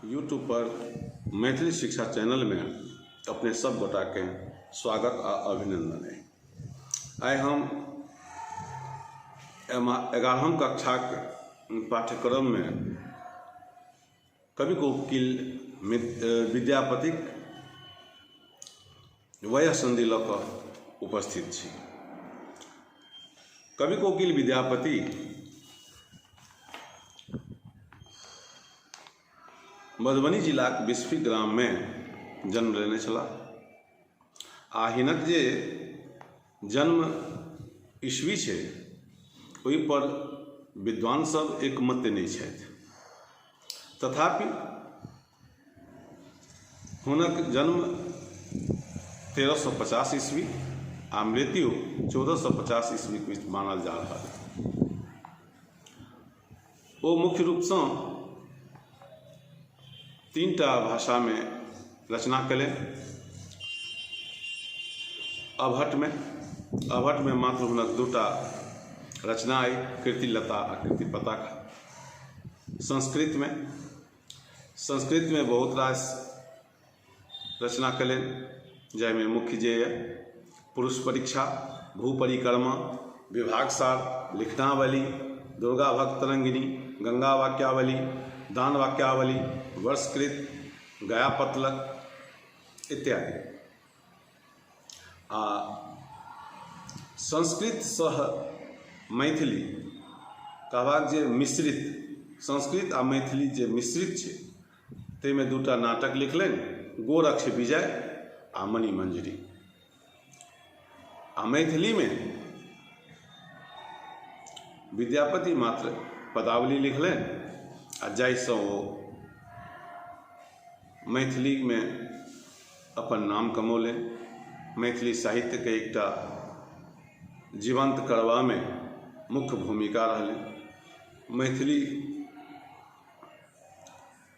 YouTube पर मैथिली शिक्षा चैनलमे अपने सब गोटाके स्वागत आ अभिनन्दन अइ। आइ हम 11हम कक्षाक पाठ्यक्रममे कवि कोकिल विद्यापतिक वयः सन्धि लऽ कऽ उपस्थित छी। कवि कोकिल विद्यापति मधुबनी जिलाक बिस्फी ग्राममे जन्म लेने छलाह आ हिनक जे जन्म ईस्वी छै ओहिपर विद्वान सब एकमत नहि छथि, तथापि हुनक जन्म 1350 ईस्वी आ मृत्यु 1450 ईस्वीक बीच मानल जा रहल। ओ मुख्य रूपसँ तीनटा भाषामे रचना केलनि। अवहट्ठमे मात्र हुनक दूटा रचना अइ, कीर्तिलता आ कीर्तिपताका। संस्कृतमे बहुत रास रचना केलनि, जाहिमे मुख्य जे यऽ पुरुष परीक्षा, भू परिक्रमा, विभागसार, लिखनावली, दुर्गा भक्त तरंगिणी, गंगा वाक्यावली, दान वाक्यावली, वर्षकृत, गया पतलक इत्यादि। आ संस्कृत सह मैथिली कहबाक जे मिश्रित संस्कृत आ मैथिली जे मिश्रित छै ताहिमे दूटा नाटक लिखलनि, गोरक्ष विजय आ मणिमञ्जरी। आ मैथिलीमे विद्यापति मात्र पदावली लिखलनि आ जाहिसँ ओ मैथिलीमे अपन नाम कमौलनि। मैथिली साहित्यके एकटा जीवन्त करबामे मुख्य भूमिका रहलनि। मैथिलीके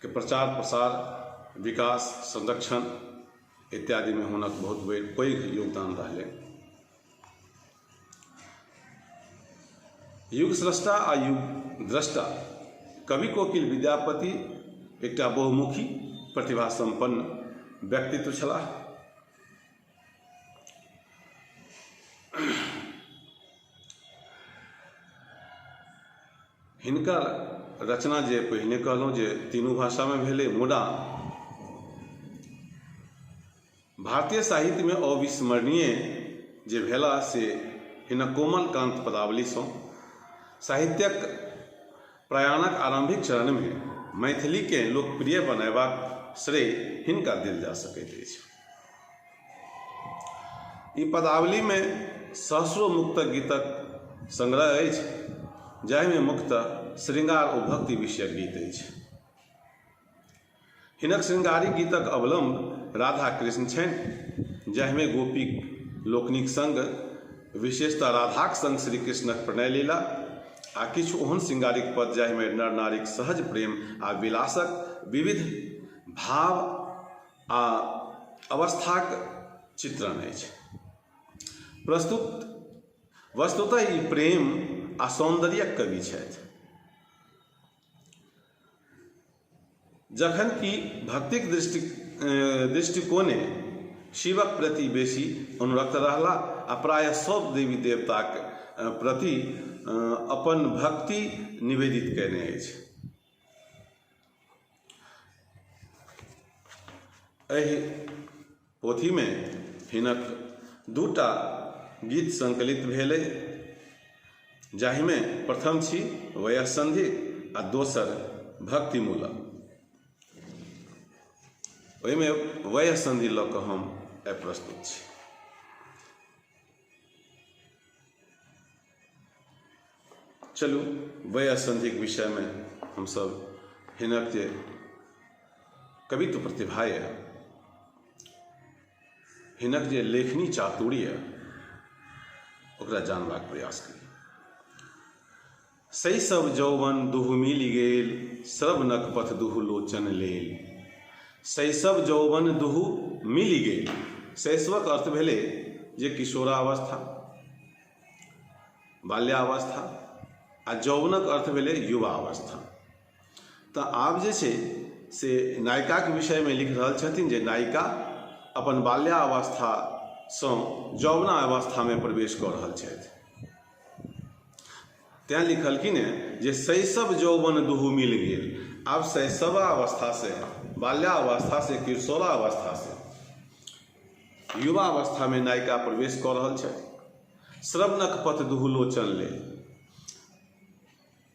प्रचार प्रसार, विकास, संरक्षण इत्यादिमे हुनक बहुत पैघ योगदान रहलनि। युग स्रष्टा आ युग द्रष्टा कवि कोकिल विद्यापति एकटा बहुमुखी प्रतिभा सम्पन्न व्यक्तित्व छलाह। हिनकर रचना जे पहिने कहलहुँ जे तीनू भाषामे भेलै, मुदा भारतीय साहित्यमे अविस्मरणीय जे भेला से हिनक कोमलकान्त पदावलीसँ साहित्यक प्रयाणक आरम्भिक चरणमे मैथिलीकेँ लोकप्रिय बनयबाक श्रेय हिनका देल जा सकैत अछि। ई पदावलीमे सहस्रो मुक्तक गीतक संग्रह अछि, जाहिमे मुख्यतः श्रृंगार ओ भक्ति विषयक गीत अछि। हिनक श्रृंगारिक गीतक अवलंब राधा कृष्ण छनि, जाहिमे गोपी लोकनिक संग विशेषतः राधाक संग श्री कृष्णक प्रणय लीला आ किछु ओहन श्रृंगारिक पद जाहिमे नर नारीक सहज प्रेम आ विलासक विविध भाव आ अवस्थाक चित्रण अछि। प्रस्तुत वस्तुतः ई प्रेम आ सौन्दर्यक कवि छथि। जखन कि भक्तिक दृष्टिकोणे शिवक प्रति बेसी अनुरक्त रहलाह आ प्रायः सभ देवी देवताक प्रति अपन भक्ति निवेदित कयने अछि। एहि पोथीमे हिनक दूटा गीत संकलित भेल अइ, जाहिमे प्रथम छी वयःसन्धि आ दोसर भक्तिमूलक। ओहिमे वयःसन्धि लऽ कऽ हम आइ प्रस्तुत छी। चलू वयःसन्धिक विषयमे हमसभ हिनक जे कवित्व प्रतिभा यऽ, हिनक जे लेखनी चातुर्य यऽ, ओकरा जानबाक प्रयास करी। शैशव जौवन दुहु मिलि गेल, श्रवणक पथ दुहु लोचन लेल। शैशव जौवन दुहु मिलि गेल। शैशवक अर्थ भेलै जे किशोरावस्था, बाल्यावस्था, आ जौवनक अर्थ भेलै युवावस्था। तऽ आब जे छै से नायिकाके विषयमे लिख रहल छथिन जे नायिका अपन बाल्यावस्थासँ यौवनावस्थामे प्रवेश कऽ रहल छथि। तेँ लिखलखिन हेँ जे शैशव यौवन दुहू मिल गेल। आब शैशवावस्थासँ, बाल्यावस्थासँ, किशोरावस्थासँ युवावस्थामे नायिका प्रवेश कऽ रहल छथि। श्रवणक पथ दुहू लोचन लेल।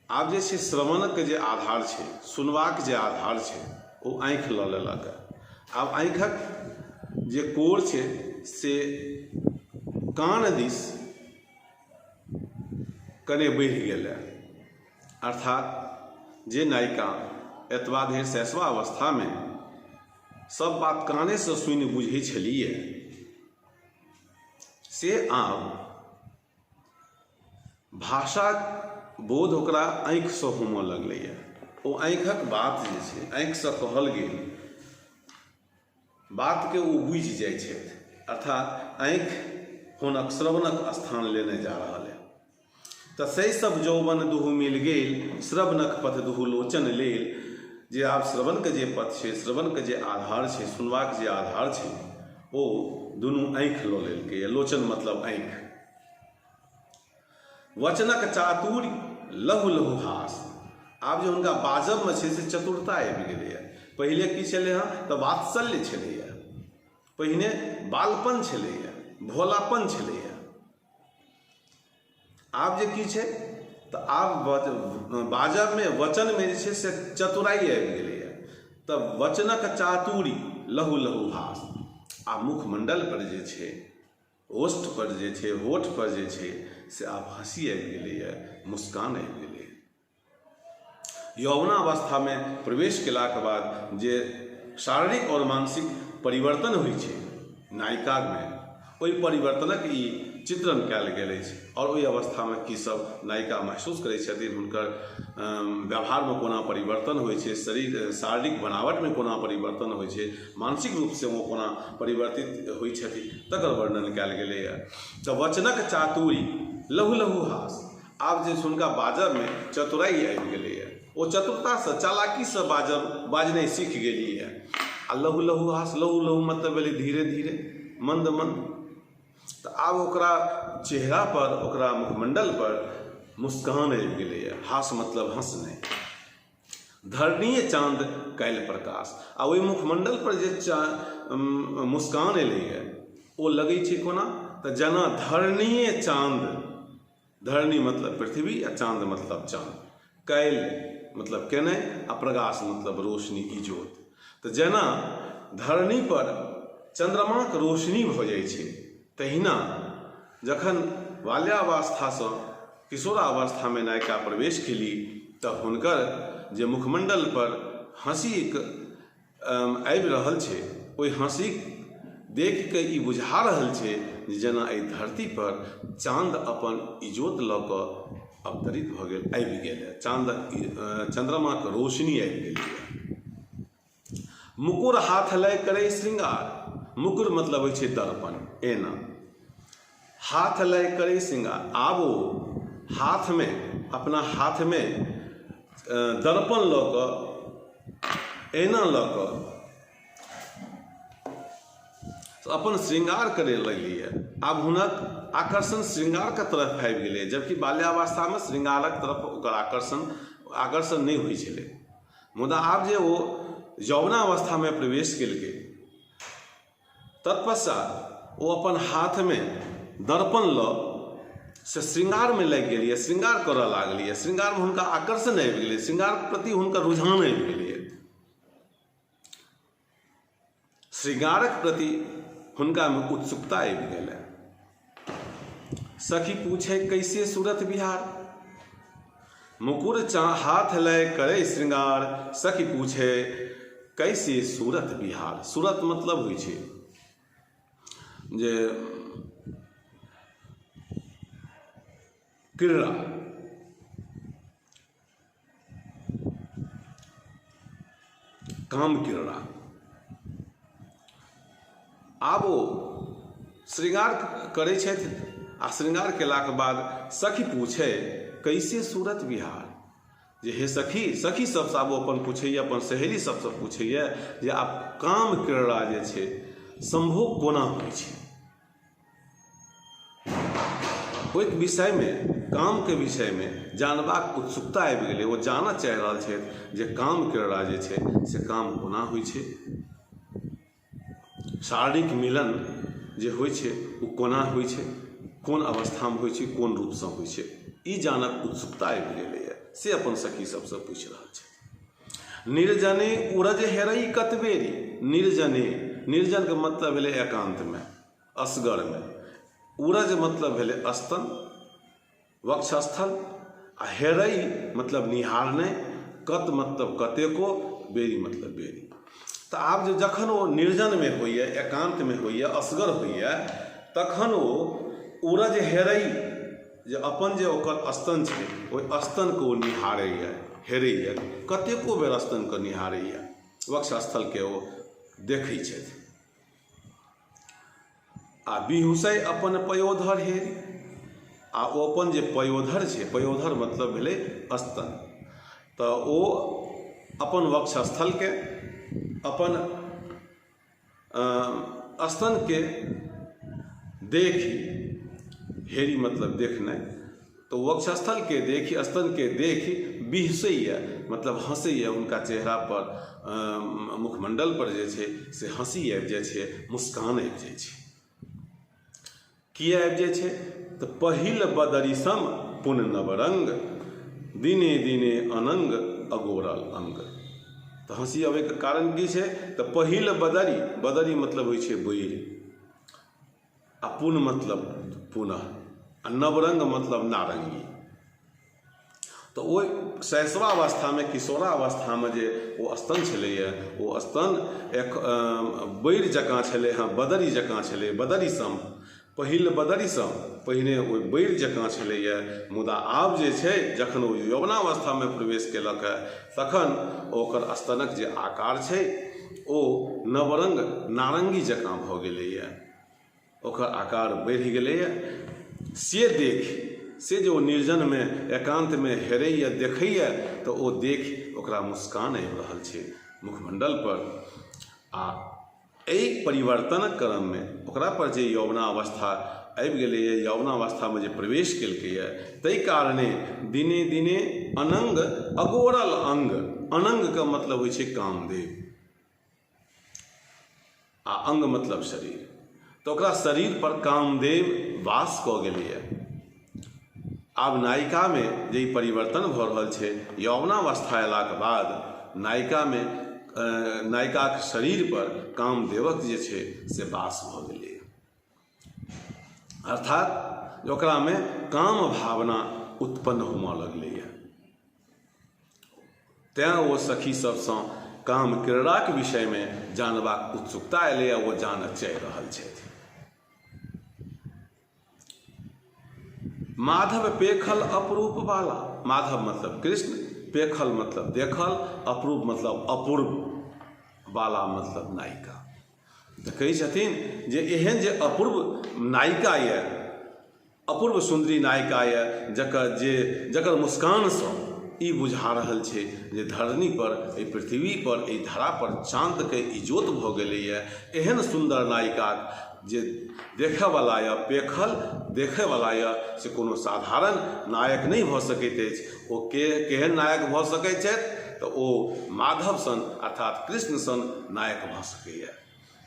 आब जे छै श्रवणक जे आधार छै, सुनबाक जे आधार छै, ओ आँखि लऽ लेलक। आब आँखिक जे कोर छै से कान दिस कने बढ़ि गेलै। अर्थात जे नायिका एतबा धरि शैशवावस्थामे सब बात कानेसँ सुनि बुझै छलियै, से आब भाषाक बोध ओकरा आँखिसँ होमऽ लगलैए। ओ आँखिक बात जे छै, आँखिसँ कहल गेल बातके ओ बुझि जाइ छथि। अर्थात आँखि हुनक श्रवणक स्थान लेने जा रहल अइ। तऽ शैशव यौवन दुहू मिल गेल, श्रवणक पथ दुहू लोचन लेल। जे आब श्रवणके जे पथ छै, श्रवणके जे आधार छै, सुनबाक जे आधार छै, ओ दुनू आँखि लऽ लेलकैए। लोचन मतलब आँखि। वचनक चातुर्य लहु लहु हास। आब जे हुनका बाजबमे छै से चतुरता आबि गेलैए। पहिले की छलै हँ तऽ वात्सल्य छलैए, पहिने बालपन छलैए, भोलापन छलैए। आब जे की छै तऽ आब बाजबमे, वचनमे जे छै से चतुराइ आबि गेलैए। तऽ वचनक चातुर्य लहु लहु हास। आ मुखमण्डल पर जे छै, ओष्ठ पर जे छै, होठ पर जे छै से आब हँसी आबि गेलैए, मुस्कान आबि गेलैए। यौवनावस्थामे प्रवेश केलाके बाद जे शारीरिक आओर मानसिक परिवर्तन होइ छै नायिकामे, ओहि परिवर्तनक ई चित्रण कयल गेल अछि। आओर ओहि अवस्थामे की सब नायिका महसूस करै छथिन, हुनकर व्यवहारमे कोना परिवर्तन होइ छै, शरीर शारीरिक बनावटमे कोना परिवर्तन होइ छै, मानसिक रूपसँ ओ कोना परिवर्तित होइ छथि, तकर वर्णन कयल गेलैए। तऽ वचनक चातुर्य लहु लहु हास। आब जे हुनका बाजबमे चतुराइ आबि गेलैए, ओ चतुरतासँ चालाकीसँ बाजब बाजनाइ सीख गेलीए। आ लहु लहु हास, लहु लहु मतलब भेलै धीरे धीरे, मन्द मन्द। तऽ आब ओकरा चेहरा पर, ओकरा मुखमण्डल पर मुस्कान आबि गेलैए। हास मतलब हँसनाइ। धरणीय चाँद काल्हि प्रकाश। आ ओहि मुखमण्डल पर जे मुस्कान एलैए ओ लगै छै कोना तऽ जेना धरणीय चाँद, धरणी मतलब पृथ्वी आ चाँद मतलब चाँद, काल्हि मतलब केनाइ आ प्रकाश मतलब रोशनी, इजोत। तऽ जेना धरणी पर चन्द्रमाक रोशनी भऽ जाइ छै, तहिना जखन बाल्यावस्थासँ किशोरावस्थामे नायिका प्रवेश केली तऽ हुनकर जे मुखमण्डल पर हँसीक आबि रहल छै, ओहि हँसीक देखि कऽ ई बुझा रहल छै जे जेना एहि धरती पर चाँद अपन इजोत लऽ कऽ अवतरित भऽ गेल, आबि गेल चाँदक, चन्द्रमाक रोशनी आबि गेलैए। मुकुर हाथ लय करै श्रृंगार। मुकुर मतलब होइ छै दर्पण, एना हाथ लय करै श्रृंगार। आब ओ हाथमे, अपना हाथमे दर्पण लऽ कऽ, ऐना लऽ कऽ अपन श्रृंगार करय लगलैए। आब हुनक आकर्षण श्रृंगारके तरफ आबि गेलै, जबकि बाल्यावस्थामे श्रृंगारक तरफ ओकर आकर्षण नहि होइ छलै। मुदा आब जे ओ यौवनावस्थामे प्रवेश केलकै, तत्पश्चात ओ अपन हाथमे दर्पण लऽ से श्रृंगारमे लागि गेलियै, श्रृंगार करऽ लागलियै। श्रृंगारमे हुनका आकर्षण आबि गेलै, श्रृंगारके प्रति हुनकर रुझान आबि गेलैए, श्रृंगारक प्रति हुनकामे उत्सुकता आबि गेलै। सखी पूछे कैसे सूरत बिहार। मुकुर चा हाथ लय करे श्रृंगार, सखी पूछे कैसे सूरत बिहार। सूरत मतलब होइ छै जे क्रीड़ा, काम क्रीड़ा। आब ओ श्रृंगार करै छथि आ श्रृंगार केलाके बाद सखी पूछे कैसे सूरत बिहार। जे हे सखी, सखी सबसँ आब ओ अपन पूछैए, अपन सहेली सबसँ पूछैए जे आब काम क्रीड़ा जे छै सम्भोग कोना होइ छै। ओहिके विषयमे, कामके विषयमे जानबाक उत्सुकता आबि गेलै। ओ जानऽ चाहि रहल छथि जे काम क्रीड़ा जे छै से काम कोना होइ छै, शारीरिक मिलन जे होइ छै ओ कोना होइ छै, कोन अवस्थामे होइ छै, कोन रूपसँ होइ छै, ई जानक उत्सुकता आबि गेलैए, से अपन सखी सबसँ पूछि रहल छथि। निर्जने उरज हेरई कतबेरी। निर्जने, निर्जनके मतलब भेलै एकान्तमे, असगरमे। उरज मतलब भेलै स्तन, वक्षस्थल, आ हेरई मतलब निहारनाइ, कत मतलब कतेको, बेरी मतलब बेरी। तऽ आब जे जखन ओ निर्जनमे होइए, एकान्तमे होइए, असगर होइए, तखन ओ उरज हेरई जे अपन जे ओकर स्तन छै ओहि स्तनके ओ निहारैए, हेरैए, कतेको बेर स्तनके निहारैए, वक्षस्थलके ओ देखै छथि। आ बिहुसै अपन पयोधर हेरी। आ ओ अपन जे पयोधर छै, पयोधर मतलब भेलै स्तन, तऽ ओ अपन वक्षस्थलके, अपन स्तनके देखि, हेरी मतलब देखनाइ, तऽ वक्षस्थलके देखि, स्तनके देखि बिहसैए मतलब हँसैए, हुनका चेहरा पर, मुखमंडल पर जे छै से हँसी आबि जाइ छै, मुस्कान आबि जाइ छै। किया आबि जाइ छै? तऽ पहिल बदरी सम पुन नवरंग, दिने दिने अनंग अगोरल अंग। तऽ हँसी अबैके कारण की छै? तऽ पहिल बदरी, बदरी मतलब होइ छै बैर, आ पुन मतलब पुनः, आ नवरंग मतलब नारंगी। तऽ ओहि शैशवावस्थामे, किशोरावस्थामे जे ओ स्तन छलैए, ओ स्तन एक बैर जकाँ छलै हँ, बदरी जकाँ छलै, बदरी सम, पहिल बदरी सम, पहिने ओहि बैर जकाँ छलैए। मुदा आब जे छै जखन ओ यौवनावस्थामे प्रवेश केलक हँ तखन ओकर स्तनक जे आकार छै ओ नवरंग नारंगी जकाँ भऽ गेलैए, ओकर आकार बढ़ि गेलैए। से देखि, से जे ओ निर्जनमे एकान्तमे हेरैए, देखैए, तऽ ओ देखि ओकरा मुस्कान आबि रहल छै मुखमंडल पर। आ एहि परिवर्तनक क्रममे ओकरा पर जे यौवनावस्था आबि गेलैए, यौवनावस्थामे जे प्रवेश केलकैए, ताहि कारणे दिने दिने अनंग अगोरल अंग। अनंगके मतलब होइ छै कामदेव, आ अंग मतलब शरीर। तऽ ओकरा शरीर पर कामदेव वास कऽ गेलैए। आब नायिकामे जे ई परिवर्तन भऽ रहल छै, यौवनावस्था अयलाके बाद नायिकामे, नायिकाके शरीर पर कामदेवक जे छै से वास भऽ गेलैए। अर्थात ओकरामे काम भावना उत्पन्न होमऽ लगलैए। तेँ ओ सखी सबसँ काम क्रीड़ाक विषयमे जानबाक उत्सुकता एलैए, ओ जानऽ चाहि रहल छथि। माधव पेखल अपरूप बाला। माधव मतलब कृष्ण, पेखल मतलब देखल, अपरूप मतलब अपूर्व, बाला मतलब नायिका। तऽ कहै छथिन जे एहन जे अपूर्व नायिका यऽ, अपूर्व सुन्दरी नायिका यऽ, जकर मुस्कानसँ ई बुझा रहल छै जे धरनी पर, एहि पृथ्वी पर, एहि धरा पर चाँदके इजोत भऽ गेलैए। एहन सुन्दर नायिकाक जे देखयवला यऽ, पेखल देखयवला यऽ, से कोनो साधारण नायक नहि भऽ सकैत अछि। ओ केहन नायक भऽ सकैत छथि? तऽ ओ माधव सन अर्थात कृष्ण सन नायक भऽ सकैए।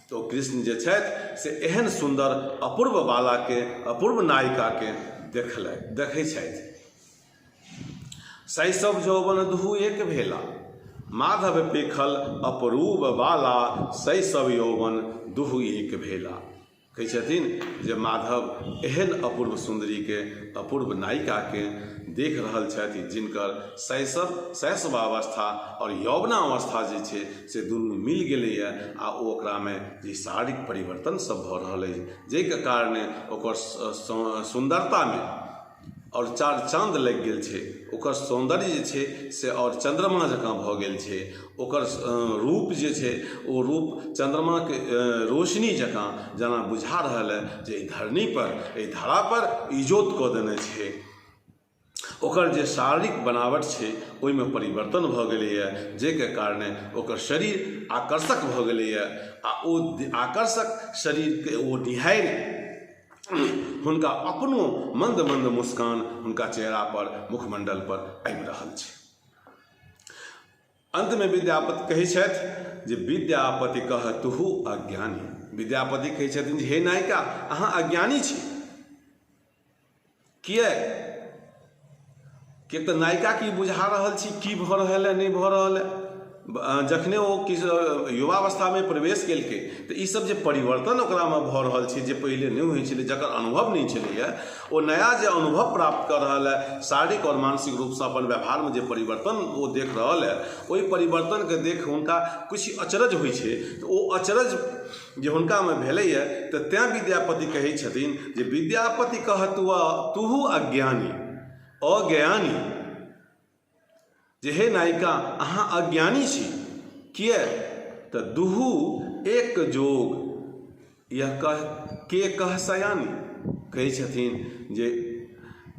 तऽ ओ कृष्ण जे छथि से एहन सुन्दर अपूर्व बालाके, अपूर्व नायिकाके देखै छथि। शैशव यौवन दुहु एक भेला, माधव पेखल अपरूप बाला, शैशव यौवन दुहु एक भेला। कहै छथिन जे माधव एहन अपूर्व सुन्दरीके, अपूर्व नायिकाके देख रहल छथि, जिनकर शैशवावस्था और यौवनावस्था जे छै से दुनू मिल गेलैए, आ ओ ओकरामे जे शारीरिक परिवर्तन सब भऽ रहल अछि, जाहिके कारणे ओकर सुन्दरतामे और चार चाँद लागि गेल छै। ओकर सौन्दर्य जे छै से और चन्द्रमा जकाँ भऽ गेल छै। ओकर रूप जे छै ओ रूप चन्द्रमाके रोशनी जकाँ जेना बुझा रहल है जे एहि धरनी पर, एहि धरा पर इजोत कऽ देने छै। ओकर जे शारीरिक बनावट छै ओहिमे परिवर्तन भऽ गेलैए, जाहिके कारणे ओकर शरीर आकर्षक भऽ गेलैए आ ओ आकर्षक शरीरके ओ निहारि हुनका अपनो मन्द मन्द मुस्कान हुनका चेहरापर मुखमण्डलपर आबि रहल छै। अन्तमे विद्यापति कहै छथि जे विद्यापति कहतुहु अज्ञानी। विद्यापति कहै छथिन जे हे नायिका, अहाँ अज्ञानी छी। किए? किएक तऽ नायिका की बुझा रहल छी की भऽ रहल है, नहि भऽ रहल है। जखने ओ किछु युवावस्थामे प्रवेश केलकै तऽ ई सब जे परिवर्तन ओकरामे भऽ रहल छै, जे पहिले नहि होइ छलै, जकर अनुभव नहि छलैए, ओ नया जे अनुभव प्राप्त कऽ रहल है, शारीरिक आओर मानसिक रूपसँ अपन व्यवहारमे जे परिवर्तन ओ देख रहल है, ओहि परिवर्तनके देख हुनका किछु अचरज होइ छै। तऽ ओ अचरज जे हुनकामे भेलैए, तऽ तैँ विद्यापति कहै छथिन जे विद्यापति कहतुआ तुहु अज्ञानी अज्ञानी, जे हे नायिका, अहाँ अज्ञानी छी। किए तऽ दुहू एक जोग यह कह के कह सयानी। कहै छथिन जे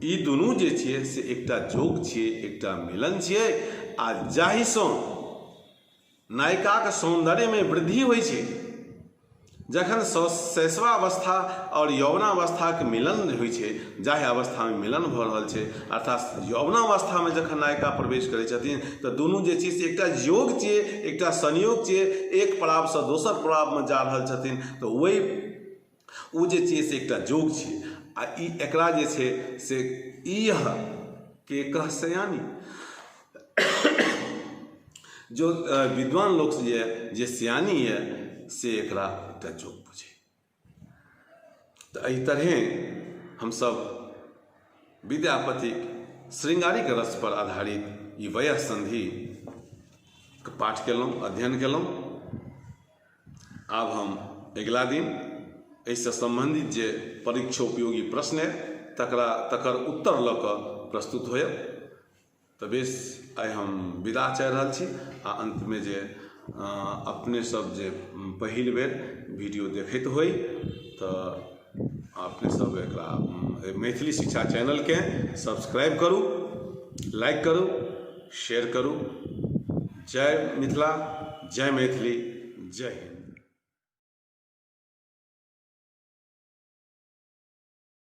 ई दुनू जे छियै से एकटा जोग छियै, एकटा मिलन छियै, आ जाहिसँ नायिकाक सौन्दर्यमे वृद्धि होइ छै। जखन शैशवावस्था आओर यौवनावस्थाक मिलन होइ छै, जाहि अवस्थामे मिलन भऽ रहल छै, अर्थात यौवनावस्थामे जखन नायिका प्रवेश करै छथिन, तऽ दुनू जे छै से एकटा योग छियै, एकटा संयोग छियै। एक पड़ावसँ दोसर पड़ावमे जा रहल छथिन, तऽ ओहि ओ जे छियै से एकटा योग छियै। आ ई एकरा जे छै से इह के कह सयानी, जो विद्वान लोक जे जे सियानी यऽ से एकरा एकटा जोग बुझै। तऽ एहि तरहें हमसभ विद्यापतिक श्रृंगारिक रस पर आधारित ई वयः संधि के पाठ केलहुँ, अध्ययन केलहुँ। आब हम अगिला दिन एहिसँ सम्बन्धित जे परीक्षोपयोगी प्रश्न अइ तकर उत्तर लऽ कऽ प्रस्तुत होयब। तऽ बेस, आइ हम विदा चाहि रहल छी। आ अन्तमे जे अपने सब जे पहिल बेर वीडियो देखैत होइ तऽ अपने सब एकरा मैथिली शिक्षा चैनलके सब्सक्राइब करू, लाइक करू, शेयर करू। जय मिथिला, जय मैथिली, जय हिन्द।